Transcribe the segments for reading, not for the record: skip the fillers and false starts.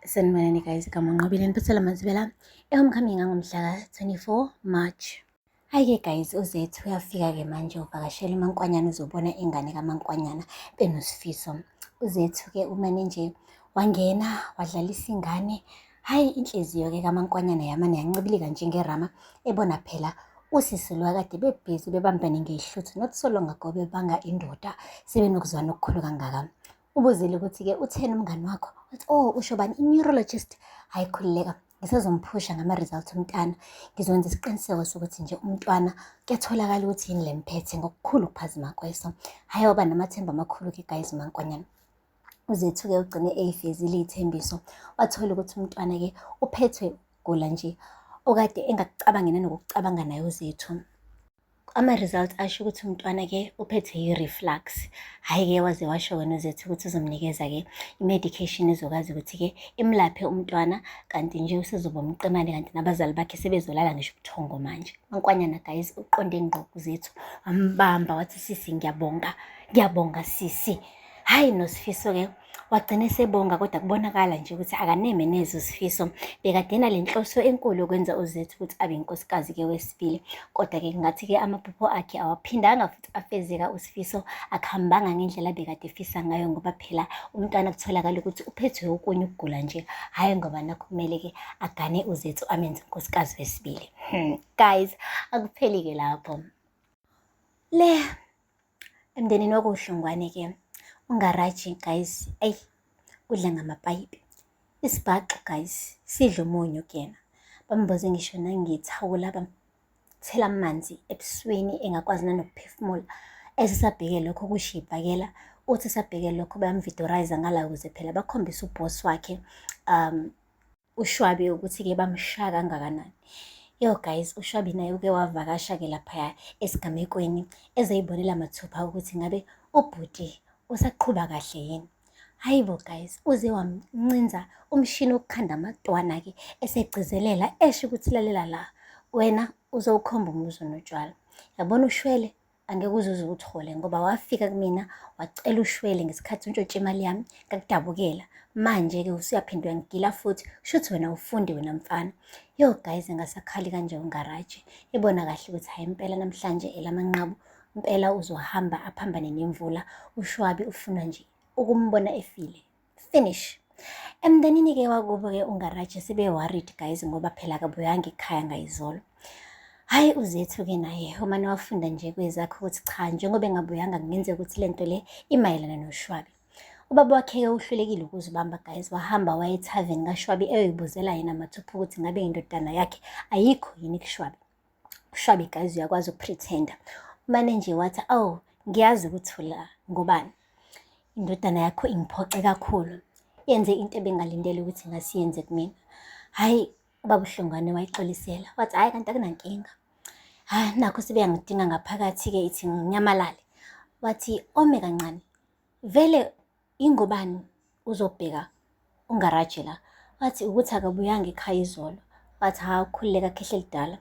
Sanibonani guys, igama uNqobile niphathela Mazibela e-homecoming angomhla ka-24 March. Hhayi-ke guys, uZethu uyafika-ke manje uvakashela uMankwanyana uzobona ingane kaMankwanyana benoSifiso. UZethu-ke umane nje wangena wadlalisa ingane. Hhayi inhliziyo-ke kaMankwanyana yamane yancibilika njengerama ebona phela usisi lo akade bebhizi bebambene ngeyihluthu not so long ago bebanga indoda sebenokuzwana okukhulu kangaka. Ubuzile ukuthi-ke utheni umngani wakho? Wathi, oh usho bani? I-neurologist. Hhayi khululeka, ngisazomphusha ngama-results umntana. Ngizokwenza isiqiniseko sokuthi nje umntwana kuyatholakala ukuthi yini le mphethe ngokukhulu ukuphazima kweso. Hhayi waba namathemba amakhulu-ke guys uMankwanyana. UZethu-ke ugcine eyifezile iy'thembiso, wathola ukuthi umntwana-ke uphethwe ukugula nje okade engakucabangi nanokukucabanga naye uZethu. Ama-results asho ukuthi umntwana-ke uphethwe yi-reflux. Hhayi-ke waze washo wena uZethu ukuthi uzomnikeza-ke i-medication ezokwazi ukuthi-ke imlaphe umntwana, kanti nje usezoba umqemane kanti nabazali bakhe sebezolala ngisho ubuthongo manje. Mankwanyana guys uqonde ngqo kuZethu wambamba wathi sisi ngiyabonga, ngiyabonga sisi. Hhayi noSifiso-ke wagcina esebonga kodwa kubonakala nje ukuthi akaneme neze uSifiso. Bekade enale nhloso enkulu yokwenza uZethu ukuthi abe inkosikazi-ke wesibili. Kodwa-ke ngathi-ke amaphupho akhe awaphindanga futhi afezeka uSifiso, akuhambanga ngendlela abekade efisa ngayo ngoba phela umntwana kutholakala ukuthi uphethwe okunye ukugula nje. Hhayi ngoba nakho kumele-ke agane uZethu amenze unkosikazi wesibili. Guys, akupheli-ke lapho. Le Emndenini wakuHlongwane-ke ungaraji guys, eyi udla ngamapayipi. Isibhaxu guys sidla umunyu kuyena. Bamboze ngisho nangethawula bamthela amanzi ebusweni engakwazi nanokuphefumula. Esesabheke lokho kusho ibhakela, uthi esabheke lokho bayamvidorayiza ngala ukuze phela bakhombise ubhosi wakhe uShwabi ukuthi-ke bamshaya kangakanani. Yo guys, uShwabi naye uke wavakasha-ke laphaya esigamekweni ezoyibonela mathupha ukuthi ngabe ubhuti usaqhuba kahle yini. Hayi bo guys, uze wamncinza umshini wokukhanda amatwana-ke esegcizelela esho ukuthi lalela la, wena uzowukhomba umuzi onotshwala. Yabona ushwele angeke uze uze uthole ngoba wafika kumina wacela ushwele ngesikhathi untshontshe imali yami ngakudabukela manje-ke usuyaphinda uyangigila futhi kushuthi wena ufundi wena mfana yo guys engasakhali kanje ungaraji ebona kahle ukuthi hhayi impela namhlanje elamanqabu impela uzohamba aphambane nemvula ushwabi ufuna nje ukumbona efile Finish. Emndenini-ke wakubo-ke uNgaraje sebe-worried guys ngoba phela akabuyanga ekhaya ngayizolo. Hhayi uZethu-ke naye umane wafunda nje kwezakhe ukuthi cha njengoba engabuyanga kungenzeka ukuthi le nto le imayelana noShwabi. Ubaba wakhe-ke uhlulekile ukuzibamba guys, wahamba waya ethaveni kaShwabi eyoyibuzela yena mathupha ukuthi ngabe indodana yakhe ayikho yini kuShwabi. UShwabi guys uyakwazi ukupretenda. Umane nje wathi awu ngiyazi ukuthi ula ngobani. Indodana yakho ingiphoxe kakhulu. Yenze into ebengalindele ukuthi ingasiyenze kumina. Hhayi ubaba uHlongwane wayixolisela wathi hhayi kanti akunankinga. Hhayi nakho sebeyangidinga ngaphakathi-ke ithi nginyamalale. Wathi ome kancane vele Ingobani uzobheka ungaraji la? Wathi ukuthi akabuyanga ekhaya izolo. Wathi hawu khululeka khehla elidala.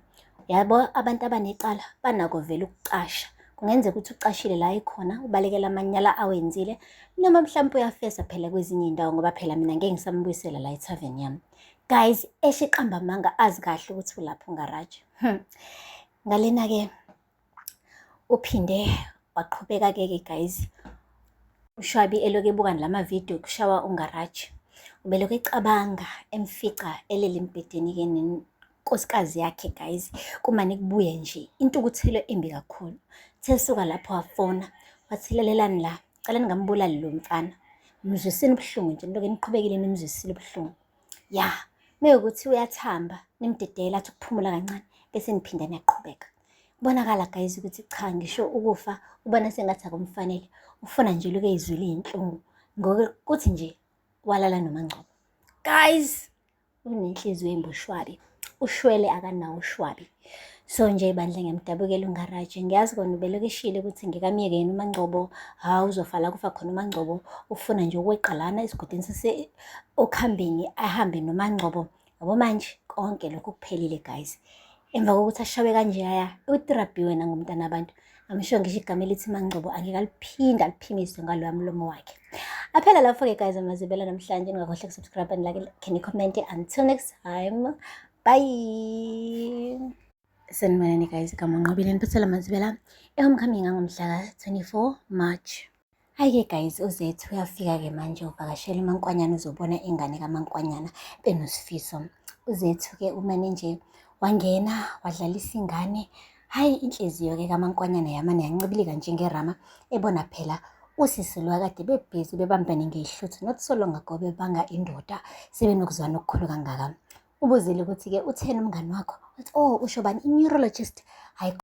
Yabo abantu abanecala banako vele ukucasha. Kungenzeka ukuthi ucashile la ekhona ubalekela amanyala awenzile noma mhlawumpe uyafesa phela kwezinye iy'ndawo ngoba phela mina ngeke ngisambuyisela la ethaveni yami. Guys, eshe eqamba amanga azi kahle ukuthi ulapho ungaraji. Ngalena-ke Uphinde waqhubeka-ke ke guys, uShwabi elokhu ebuka lama-video kushawa uNgaraji. Ubelokhu ecabanga emfica elele embhedeni-ke nenkosikazi yakhe guys, kumane kubuye nje intukuthelo embi kakhulu. Uthe esuka lapho wafona wathi lalelani la, cela ningambulali lo mfana, mzwiseni ubuhlungu nje nilokhu niqhubekile nimzwisile ubuhlungu. Ya, mewukuthi uyathamba nimdedela athi ukuphumula kancane bese niphinda niyaqhubeka. Kubonakala guys ukuthi cha ngisho ukufa ubona sengathi akumfanele ufuna nje luke izwile iy'nhlungu ngokuthi nje walala noMangcobo. Guys, unenhliziyo embi uShwabi, ushwele akanawo uShwabi. So nje bandla ngiyamdabukela uNgaraji, ngiyazi kona ubelokhu eshilo ukuthi ngikamyeke yena uMangcobo, hawu uzofa la kufa khona uMangcobo, ufuna nje ukweqa lana esigodini sase okhambeni ahambe noMangcobo. Yabo manje konke lokhu kuphelile guys. Emva kokuthi ashawe kanjeyaya, utrabhiwe nangumntana abantu. I'm sure ngisho igama elithi Mangcobo angeke aliphinda aliphimise ngaloya mlomo wakhe. Aphela lapho-ke guys amazibela namhlanje. Ningakhohlwa ukusubscribe and like, can you comment. Until next time, bye. Sanibonani guys, igama uNqobile niphathela amazibela e-homecoming angomhla ka-24 March. Hhayi-ke guys, uZethu uyafika-ke manje uvakashela uMankwanyana uzobona ingane kaMankwanyana benoSifiso. UZethu-ke umane nje wangena wadlalisa ingane. Hhayi inhliziyo-ke kaMankwanyana yamane yancibilika njengerama ebona phela usisi lo akade bebhizi bebambene ngeyihluthu not so long ago bebanga indoda sebenokuzwana okukhulu kangaka. Ubuzile ukuthi-ke utheni umngani wakho? Wathi, oh usho bani? I-neurologist. Hhayi.